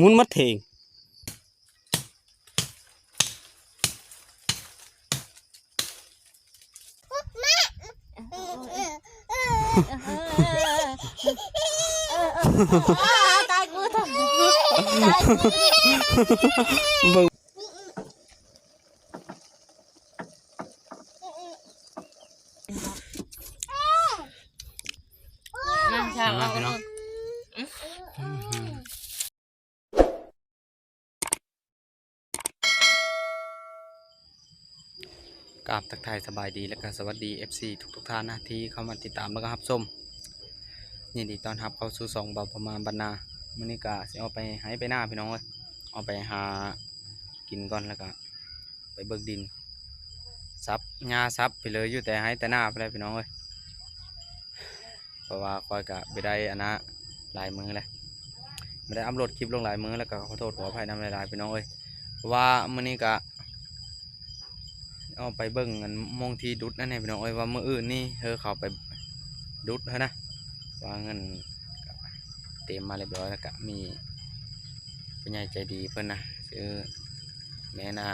ໝຸນໝົດເຖງ. ຕາຍກູ ເບິ່ງ ນາງສາວ ມາ ເອົາ ພີ່ນ້ອງ ກາບທັກທາຍສະບາຍດີ ແລະກະສະຫວັດດີ ເອັຟຊີ ທຸກໆທ່ານນະ ທີ່ເຂົ້າມາຕິດຕາມ ແລະກະຮັບຊົມ. ຍິນດີຕ້ອນຮັບເຂົ້າສູ່ຊ່ອງເບົາປະມານບ້ານນາ. ມື້ນີ້ກະຊິອອກໄປໄຮ່ໄປນາພີ່ນ້ອງເອີຍ, ອອກໄປຫາກິນກ່ອນ ແລະກະໄປເບິ່ງດິນ ສັບຫຍ້າສັບໄປເລີຍ, ຢູ່ແຕ່ໄຮ່ແຕ່ນາພຸ້ນແຫຼະພີ່ນ້ອງເອີຍ. ເພາະວ່າຂ້ອຍກະບໍ່ໄດ້ອັນນະຫຼາຍມື້ແລ້ວ, ບໍ່ໄດ້ອັບໂຫຼດຄລິບລົງຫຼາຍມື້ແລ້ວ, ກະຂໍໂທດຂໍອະໄພນຳຫຼາຍໆ ພີ່ນ້ອງເອີຍ. ເພາະວ່າມື້ນີ້ກະອອກໄປເບິ່ງອັນໝ່ອງທີ່ດຸດນັ້ນແຫຼະພີ່ນ້ອງເອີຍ, ວ່າມື້ອື່ນນີ້ເຮົາເຂົ້າໄປດຸດຫັ້ນນະ, ວ່າເງິນກະເຕັມມາຮຽບຮ້ອຍແລ້ວ, ກະມີຜູ້ໃຫຍ່ໃຈດີເພິ່ນນະ ຊື່ ແມ່ນາ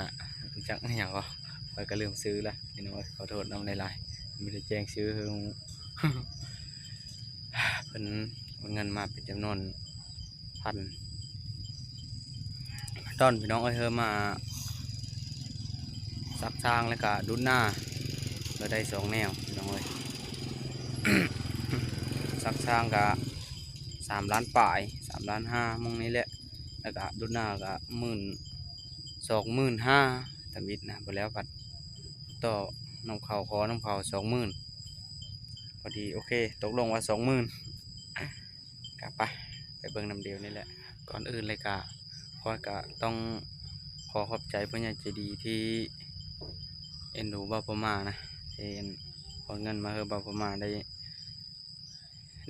ຈັກອີ່ຫຍັງກໍ ຂ້ອຍກໍລືມຊື່ລະພີ່ນ້ອງເອີຍ, ຂໍໂທດນຳຫຼາຍໆ, ບໍ່ໄດ້ແຈ້ງຊື່ໃຫ້ຮູ້. ເພິ່ນໂອນເງິນມາເປັນຈຳນວນພັນດອນພີ່ນ້ອງເອີຍ, ເຮົາມາສັກຊາງ ແລ້ວກະດຸດນາ ເຮົາໄດ້ສອງແນວພີ່ນ້ອງເອີຍ. ສັກຊາງກະສາມລ້ານປາຍ ສາມລ້ານຫ້າ ໝ່ອງນີ້ແຫຼະ. ແລ້ວກະດຸດນາກະໝື່ນ ສອງໝື່ນຫ້າ ທຳອິດນະ, ບໍ່ແລ້ວພັດຕໍ່ນຳເຂົາ ຂໍນຳເຂົາສອງໝື່ນ ພໍດີ. ໂອເຄ ຕົກລົງວ່າສອງໝື່ນ ກະໄປ ໄປເບິ່ງນຳດຽວນີ້ແຫຼະ. ກ່ອນອື່ນເລີຍກະ ຂ້ອຍກະຕ້ອງຂໍຂອບໃຈຜູ້ໃຫຍ່ໃຈດີທີ່ເອັນດູເບົາປະມານະ, ທີ່ໂອນເງິນມາໃຫ້ເບົາປະມາໄດ້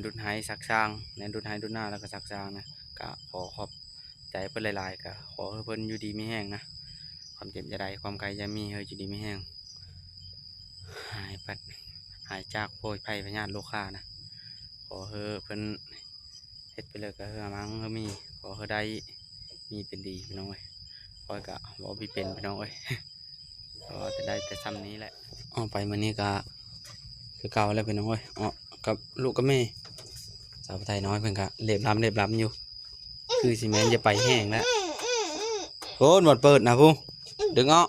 ດຸດໄຮ່ສັກຊາງ ແມ່ນດຸດໄຮ່ດຸດນາ ແລ້ວກໍສັກຊາງນະ, ກະຂໍຂອບໃຈເພິ່ນຫຼາຍໆ, ກະຂໍໃຫ້ເພິ່ນຢູ່ດີມີແຮງນະ, ຄວາມເຈັບຢ່າໄດ້ ຄວາມໄຂ້ຢ່າມີ, ໃຫ້ຢູ່ດີມີແຮງ ຫາຍປັດ ຫາຍຈາກໂພຍໄພພະຍາດໂລຄານະ. ຂໍໃຫ້ເພິ່ນເຮັດໄປເລີຍກະເຮືອມັງເຮືອມີ, ຂໍໃຫ້ໄດ້ມີເປັນດີພີ່ນ້ອງເອີຍ. ຂ້ອຍກະເວົ້າບໍ່ເປັນພີ່ນ້ອງເອີຍ, ກໍຈະໄດ້ແຕ່ຊ່ຳນີ້ແຫຼະ. ອອກໄປມື້ນີ້ກໍຄືເກົ່າແຫຼະພີ່ນ້ອງເອີຍ, ເນາະ ກັບລູກກັບແມ່. ສາວຜູ້ໄທນ້ອຍເພິ່ນກໍເລັບລຳເລັບລຳຢູ່, ຄືຊິແມ່ນຈະໄປແຮງແລ້ວ. ໂອ້ ໝົດເປີດນະຜູ້, ດຶງອອກ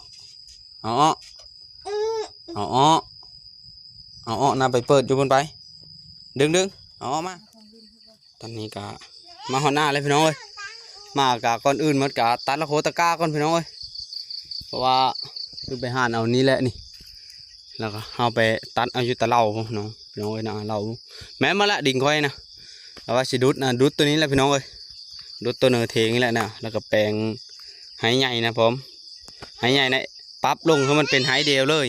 ເອົາອອກ ເອົາອອກ ເອົາອອກນະ, ໄປເປີດຢູ່ພຸ້ນໄປ, ດຶງໆ ເອົາອອກມາ. ຕອນນີ້ກະມາຮອດນາແລ້ວພີ່ນ້ອງເອີຍ, ມາກະກ່ອນອື່ນໝົດກະຕັດລະໂຄຕະກ້າກ່ອນພີ່ນ້ອງເອີຍ, ເພາະວ່າຄືໄປຫານເອົານີ້ແຫຼະນີ້, ແລ້ວກະເຮົາໄປຕັດເອົາຢູ່ຕາເຫຼົ່າເນາະພີ່ນ້ອງເອີຍນະ, ເຫຼົ່າແມ່ນໝົດລະດິນຂ້ອຍນະ. ແລ້ວວ່າຊິດຸດນະ ດຸດໂຕນີ້ແຫຼະພີ່ນ້ອງເອີຍ, ດຸດໂຕເນີເທງນີ້ແຫຼະນະ, ແລ້ວກະແປງໄຮ່ໃຫຍ່ນະພ້ອມ, ໄຮ່ໃຫຍ່ນະ ປັບລົງໃຫ້ມັນເປັນໄຮ່ດຽວເລີຍ.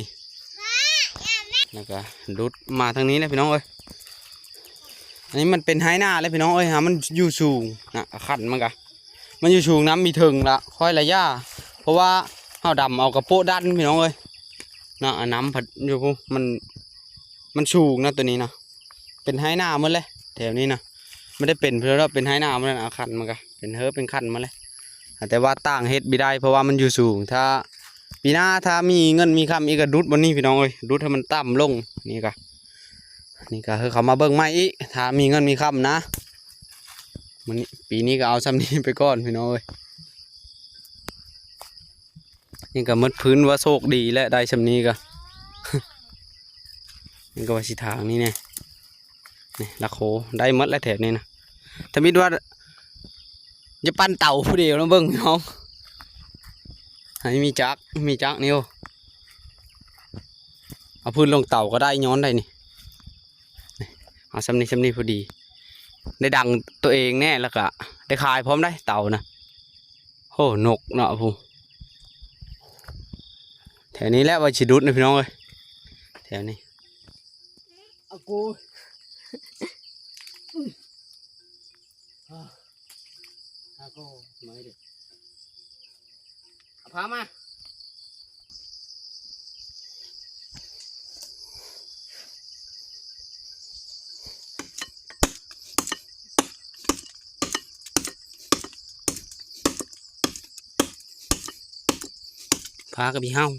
ແລ້ວກະດຸດມາທາງນີ້ແຫຼະພີ່ນ້ອງເອີຍ, ອັນນີ້ມັນເປັນໄຮ່ນາແຫຼະພີ່ນ້ອງເອີຍ, ຫາມັນຢູ່ສູງນະ, ອາຄັນມັນກະ ມັນຢູ່ສູງນຳມີເຖິງລະ ຄ່ອຍລະຢ່າ, ເພາະວ່າເຮົາດຳເອົາກະໂປະດັນພີ່ນ້ອງເອີຍນະ, ອານ້ຳພັດຢູ່ພຸ້ນ ມັນ ມັນສູງນະໂຕນີ້ນະ. ເປັນໄຮ່ນາໝົດເລີຍແຖວນີ້ນະ, ບໍ່ໄດ້ເປັນເພິ່ນດອກ ເປັນໄຮ່ນາໝົດແລ້ວນະ, ອາຄັນມັນກະເປັນເຫີເປັນຄັນໝົດເລີຍ. ແຕ່ວ່າຕ່າງເຮັດບໍ່ໄດ້ ເພາະວ່າມັນຢູ່ສູງ, ຖ້າປີໜ້າຖ້າມີເງິນມີຄຳອີກກະດຸດບ່ອນນີ້ພີ່ນ້ອງເອີຍ, ດຸດໃຫ້ມັນຕ່ຳລົງ. ນີ້ກະ ນີ້ກະຄືເຂົາມາເບິ່ງໃໝ່ອີກ ຖ້າມີເງິນມີຄຳນະ. ມື້ນີ້ ປີນີ້ກະເອົາຊ່ຳນີ້ໄປກ່ອນພີ່ນ້ອງເອີຍ. ນີ້ກະໝົດພື້ນວ່າໂຊກດີແຫຼະ ໄດ້ຊ່ຳນີ້ກະ ນີ້ກະວ່າຊິຖາງນີ້ແນ່ ນີ້ລະໂຄໄດ້ໝົດແຫຼະແຖວນີ້ນະ. ທຳອິດວ່າຈະປັ່ນເຕົາຜູ້ດຽວນະ ເບິ່ງພີ່ນ້ອງ, ໃຫ້ມີຈັກ ມີຈັກນີ້ ໂອ້ ເອົາພື້ນລົງເຕົາກໍໄດ້ ຍ້ອນໄດ້ນີ້. ນີ້ ເອົາຊ່ຳນີ້ ຊ່ຳນີ້ພໍດີ ໄດ້ດັງຕົວເອງແນ່ ແລ້ວກະໄດ້ຂາຍພ້ອມໄດ໋ເຕົານະ. ໂຫ ນົກເນາະ ຜູ້ ແຖວນີ້ແຫຼະວ່າຊິດຸດນະພີ່ນ້ອງເອີຍ ແຖວນີ້. ອາກູ ອາກູ ມາເດີ ເອົາຜ້າມາ. ເ ປາກັບອີເຫົ່າ.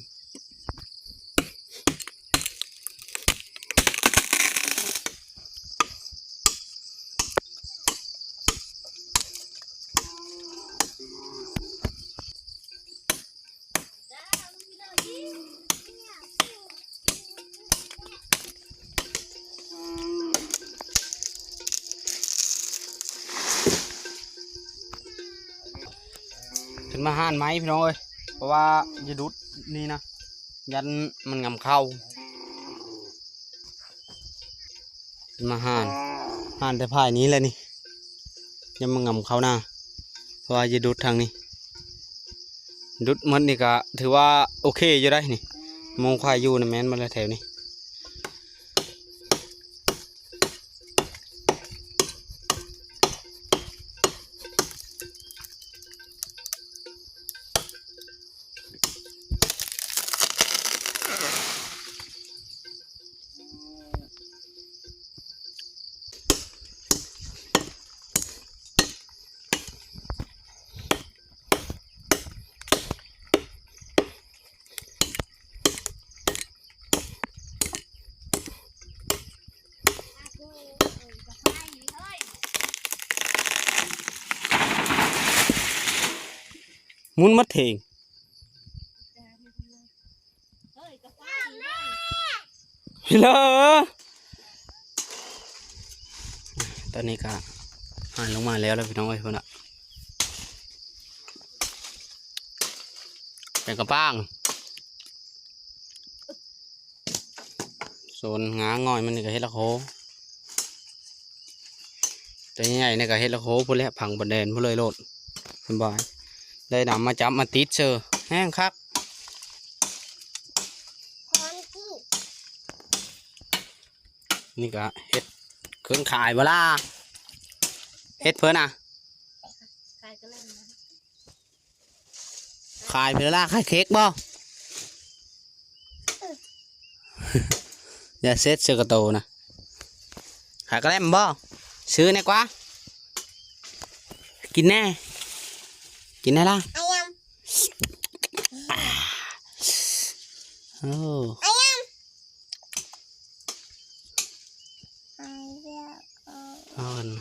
ຂຶ້ນມາຮ້ານໄມ້ພີ່ນ້ອງເອີຍ ເພາະວ່າຢ່າດຸດນີ້ນະ ຢ້ານມັນງຳເຂົ້າ. ມາຮ້ານ ຮ້ານແຕ່ພາຍນີ້ແຫຼະນີ້ ຍັງມາງຳເຂົ້ານາ ເພາະວ່າຈະດຸດທາງນີ້ ດຸດໝົດນີ້ກະຖືວ່າໂອເຄຢູ່ໄດ໋ນີ້ ໝູ່ຄວາຍຢູ່ນະແມ່ນໝົດແລ້ວແຖວນີ້. ໝຸນໝົດເຖງ ເລີ ຕອນນີ້ກະຫານລົງມາແລ້ວລະພີ່ນ້ອງເອີຍ ພຸ້ນນະ ແປງກະປາງ. ໂຊນງາງ່ອຍມັນນີ້ກະເຮັດລະໂຄ ໂຕໃຫຍ່ໆນີ້ກະເຮັດລະໂຄພຸ້ນແຫຼະ ຝັງບອນແດນພຸ້ນເລີຍໂລດ ສະບາຍ ໄດ້ນຳມາຈັບມາຕິດເຊີ ແຮງຄັກ. ນີ້ກະເຮັດເຄື່ອງຂາຍບໍ່ລະ ເຮັດເພິ່ນນະ ຂາຍກະແລັມນະ. ຂາຍເພິ່ນລະ ຂາຍເຄັກບໍ່? ຢ່າເຊັດເສື້ອກະໂຕນະ ຂາຍກະແລັມບໍ່? ຊື້ແດ່ກວ່າ ກິນແດ່ ກິນແດ່ລະ. ໂອ້ ເອົາ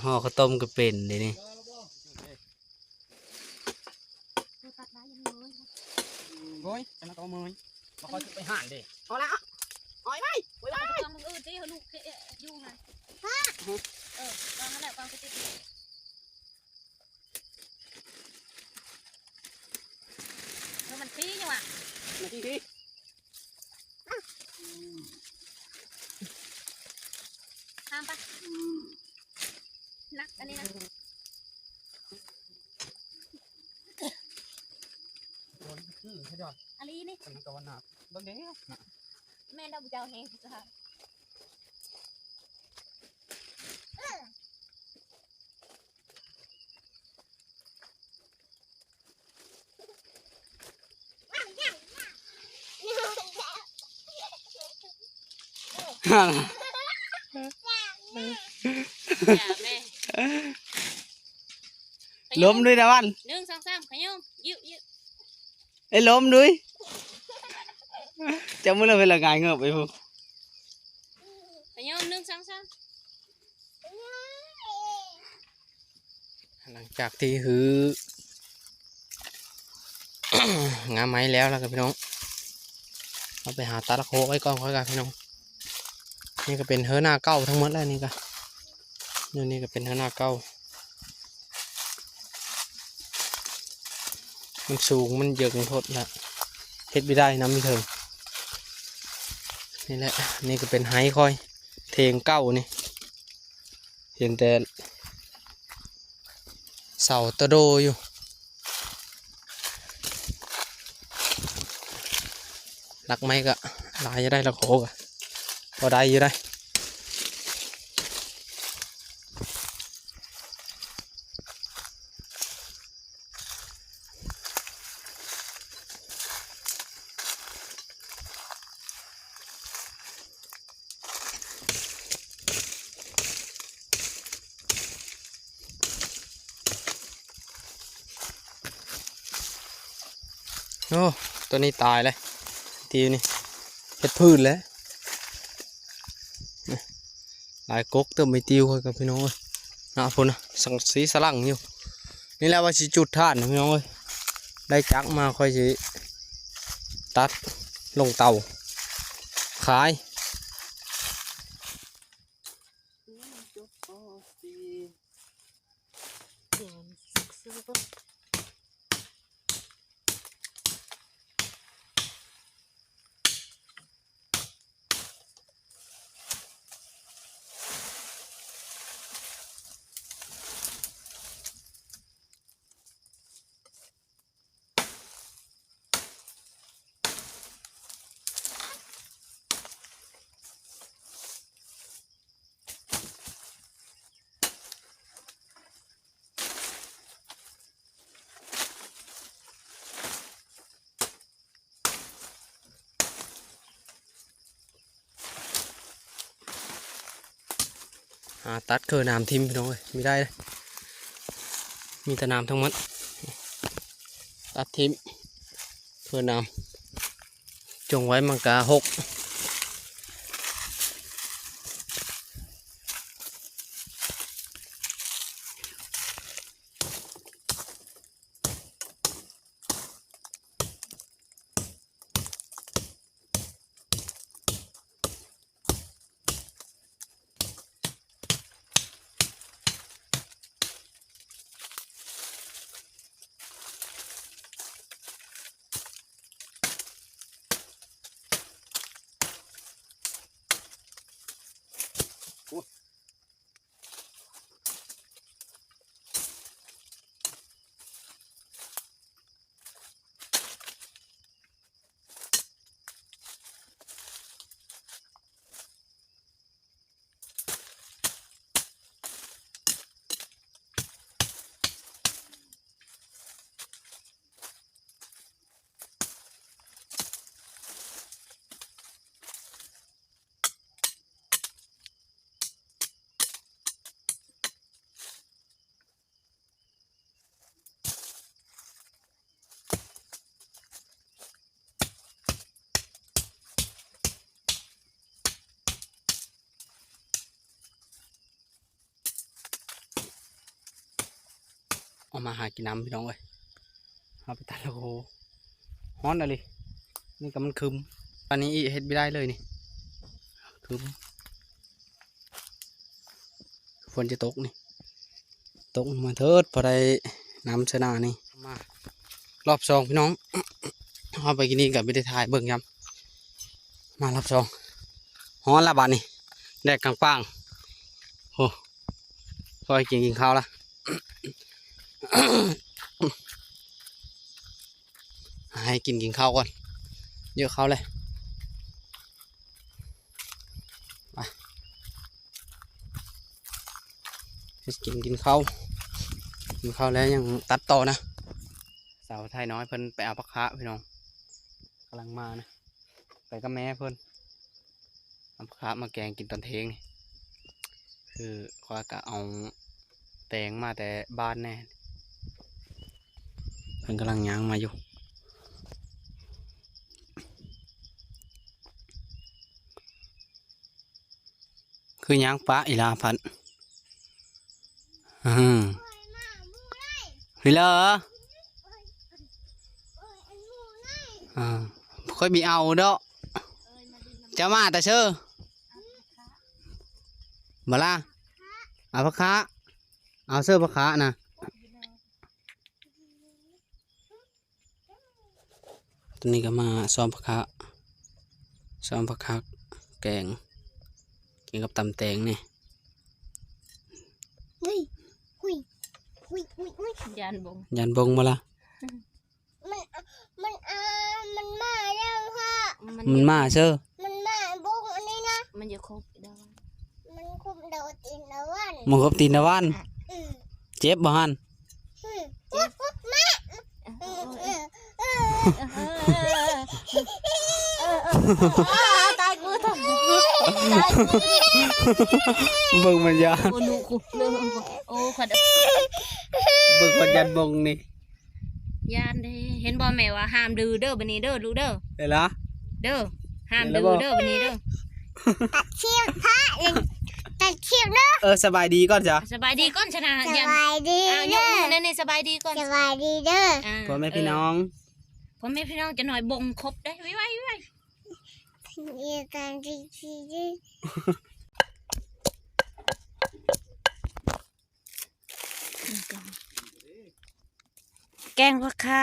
ຫໍ່ເຂົ້າຕົ້ມກະເປັນເດນີ້. ໂອ້ຍ ຈະມາຕໍ່ເມີຍ ບໍ່ຄ່ອຍໄປຫາເດ້ ພໍລະ ໂອ້ຍ ໄວ ໄວ ໄວ ຕ້ອງມື້ອື່ນຕິ ລູກເອະຢູ່ຫັ້ນ ເອີ ວາງຫັ້ນແຫຼະ ວາງໄປຕິດ ເອີ ມັນຕີຢູ່ຫວາ ມັນຕີຕິ ຂ້າມໄປ ໜັກອັນນີ້ນະ ໂອ້ຍ ຄືໃຫ້ດອກ ອາລີນີ້ ອັນນັ້ນກະວ່າໜັກ ເບິ່ງເດ້ ແມ່ນດອກ ເຈົ້າແຮງຄືກັນ. ລົ້ມດ້ວຍນະວັນ ໜຶ່ງ ສອງ ສາມ ຂະຍົມ ຍິ້ວ ຍິ້ວ ເອີ ລົ້ມດ້ວຍ ຈັບມືແລ້ວເວລາຫງາຍເງີບໄປພຸ້ນ ຂະຍົມ ໜຶ່ງ ສອງ ສາມ. ຫຼັງຈາກທີ່ຮື້ງາໄມ້ແລ້ວລະກະພີ່ນ້ອງ ເຮົາໄປຫາຕັດລະໂຄໄວ້ກ່ອນ ຂ້ອຍກະພີ່ນ້ອງ ນີ້ກະເປັນເຮືອນາເກົ່າທັງໝົດແລ້ວນີ້ກະ ຢູ່ນີ້ກະເປັນເຮືອນາເກົ່າ ມັນສູງມັນເຢິງໂພດລະ ເຮັດບໍ່ໄດ້ນຳຢູ່ເທິງ ນີ້ແຫຼະ ນີ້ກະເປັນໄຮ່ຂ້ອຍ ເຖງເກົ່ານີ້ ເຫັນແຕ່ເສົາຕະໂດຢູ່ ລັກໄມ້ກະຫຼາຍຢູ່ໄດ໋ ລັກໂຄກະພໍໄດ້ຢູ່ໄດ໋. ໂອ້ ຕົວນີ້ຕາຍເລີຍ ຕິວນີ້ ເຮັດພື້ນແລ້ວ ຫຼາຍກົກເຕີບໄມ້ຕິວຂ້ອຍກັບພີ່ນ້ອງເອີຍ ນະ ພຸ້ນນະ ສັງສີສະຫຼັງຢູ່ ນີ້ແຫຼະວ່າຊິຈຸດຖ່ານພີ່ນ້ອງເອີຍ ໄດ້ຈັກມາຂ້ອຍຊິຕັດລົງເຕົາຂາຍ. ຫາຕັດເຄີນ້ຳຖິ້ມພີ່ນ້ອງເອີຍ ມີໄດ້ເດ້ ມີແຕ່ນ້ຳທັງໝົດ ຕັດຖິ້ມເຄີນ້ຳ ຈົ່ງໄວ້ມັນກະຫົກ. ເອົາມາຫາກິນນ້ຳພີ່ນ້ອງເອີຍ ເຮົາໄປຕັດແລ້ວ ໂອ້ໂຫ ຮ້ອນອີ່ຫຼີ ນີ້ກໍມັນຄຶມ ອັນນີ້ອີກເຮັດບໍ່ໄດ້ເລີຍນີ້ ຄຶມ ຝົນຈະຕົກນີ້ ຕົກມາເທີດ ພໍໄດ້ນ້ຳໃສ່ນານີ້ ມາ ລອບສອງພີ່ນ້ອງ ເຮົາໄປກິນນີ້ກໍບໍ່ໄດ້ຖ່າຍເບິ່ງຍາມ ມາລອບສອງ ຮ້ອນລະບາດນີ້ ແດດກາງປາງ ໂອ້ ພໍໄດ້ກິນ ກິນເຂົ້າລະ ໃຫ້ກິນ ກິນເຂົ້າກ່ອນ ເຍອະເຂົ້າເລີຍ ໄປ ເຮັດກິນ ກິນເຂົ້າ ກິນເຂົ້າແລ້ວຍັງຕັດຕໍ່ນະ ສາວໄທນ້ອຍເພິ່ນໄປເອົາຜັກຄະພີ່ນ້ອງ ກຳລັງມານະ ໄປກັບແມ່ເພິ່ນ ເອົາຜັກຄະມາແກງກິນຕອນເທີ່ຍງນີ້ ຄືຂ້ອຍກະເອົາແຕງມາແຕ່ບ້ານແດ່ ເພິ່ນກຳລັງຍ່າງມາຢູ່. ຄືຫຍັງປະອີ່ຫຼ້າພັດ ອືມ ພີ່ເລີ ອ່າ ຂ້ອຍມີເອົາດອກ ເຈົ້າມາແຕ່ເຊີ ບໍ່ລະ ເອົາຜັກຄະ ເອົາເຊີຜັກຄະນະ. ຕອນນີ້ກໍມາຊອມຜັກຄະ ຊອມຜັກຄະແກງ ກິນກັບຕຳແຕງນີ້ ອຸ້ຍ ອຸ້ຍ ອຸ້ຍ ອຸ້ຍ ອຸ້ຍ ຢ້ານບົງ ຢ້ານບົງບໍ່ລະ? ມັນ ມັນ ອ່າ ມັນມາແລ້ວຫະ ມັນ ມັນມາເຊີ ມັນມາບົງອັນນີ້ນະ ມັນຈະຄົບດາວ ມັນຄົບດາວຕີນດາວວັນ ມັນຄົບຕີນດາວວັນ ອືມ ເຈັບບໍ່ຫັ້ນ? ອືມ ເຈັບ ແມ່ ເອີ ເອີ ເອີ ຕາຍກູ ຕາຍກູ ເບິ່ງມັນຢ້ານ ໂອ້ ລູກກູ ໂອ້ ຂະດ ເບິ່ງມັນຢ້ານບົງນີ້ ຢ້ານເດ້ ເຫັນບໍ່ ແມ່ວ່າຫ້າມດື້ເດີ ບັດນີ້ເດີລູກເດີ ເຫັນລະ ເດີ ຫ້າມດື້ເດີ ບັດນີ້ເດີ ຕັດຄລິບພະ ຕັດຄລິບເດີ ເອີ ສະບາຍດີກ່ອນຊະ ສະບາຍດີກ່ອນຊະນະ ສະບາຍດີເດີ ອ່າ ຍົກມືແນ່ນີ້ ສະບາຍດີກ່ອນ ສະບາຍດີເດີ ອ່າ ພໍ່ແມ່ພີ່ນ້ອງ ເອີ ພໍ່ແມ່ພີ່ນ້ອງ ຈັກໜ້ອຍບົງຄົບເດ້ ໄວໆ ໄວໆ ແກງຜັກຄາ.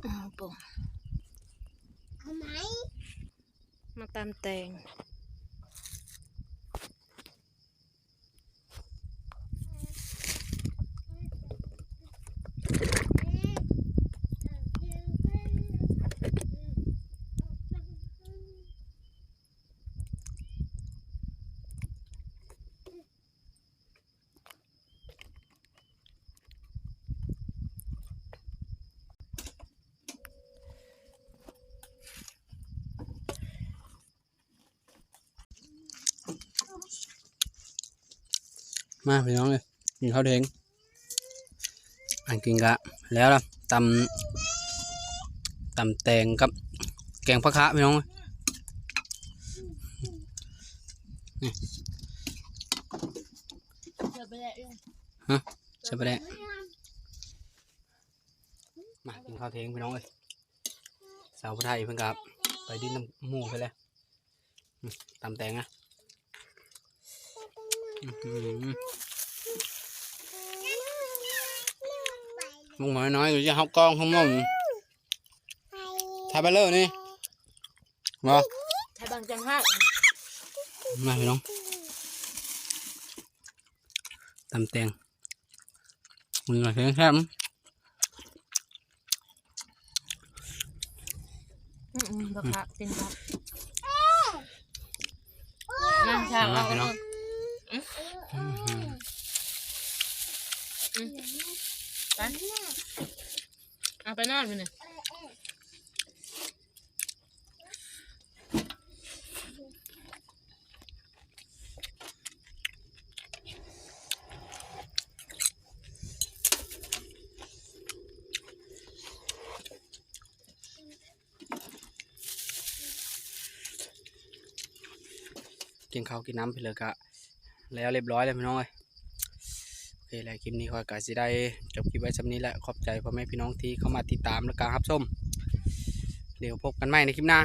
ເອົາ ເອົາໄມ້ ມາຕຳແຕງ. ມາພີ່ນ້ອງເອີຍ ກິນເຂົ້າທ່ຽງ ອັນກິນກະແລ້ວລະ ຕຳ ຕຳແຕງກັບແກງຜັກຄາພີ່ນ້ອງເອີຍ ນີ້ ຮະ ໃສ່ປາແດກ ມາກິນເຂົ້າທ່ຽງພີ່ນ້ອງເອີຍ ສາວຜູ້ໄທເພິ່ນກະໄປດິນນຳໝູ່ເພິ່ນແຫຼະ ອືມ ຕຳແຕງນະ ອືຫື ໝົກນ້ອຍໆ ຢູ່ເຮົາກອງຂອງໝົກ ຖ່າຍໄປເລີຍນີ້ ບໍ່ ຖ່າຍບາງຈັງຫາກ ມາພີ່ນ້ອງ ຕຳແຕງ ມັນແຊບ ອືມໆ ບັກຄັກ ເຕັມປາກ ນາງສາວເອົາ ພີ່ນ້ອງ ອືມ ອືມ ໄປ ເອົາໄປນອນມື້ນີ້. ກິນເຂົ້າກິນນ້ຳໄປເລີຍກະ ແລ້ວລຽບຮ້ອຍແລ້ວພີ່ນ້ອງເອີຍ ໂອເຄ ແລ້ວຄລິບນີ້ຂ້ອຍກະຊິໄດ້ຈົບຄລິບໄວ້ສ່ຳນີ້ແຫຼະ ຂອບໃຈພໍ່ແມ່ພີ່ນ້ອງທີ່ເຂົ້າມາຕິດຕາມ ແລະກະຮັບຊົມ ດຽວພົບກັນໃໝ່ໃນຄລິບໜ້າ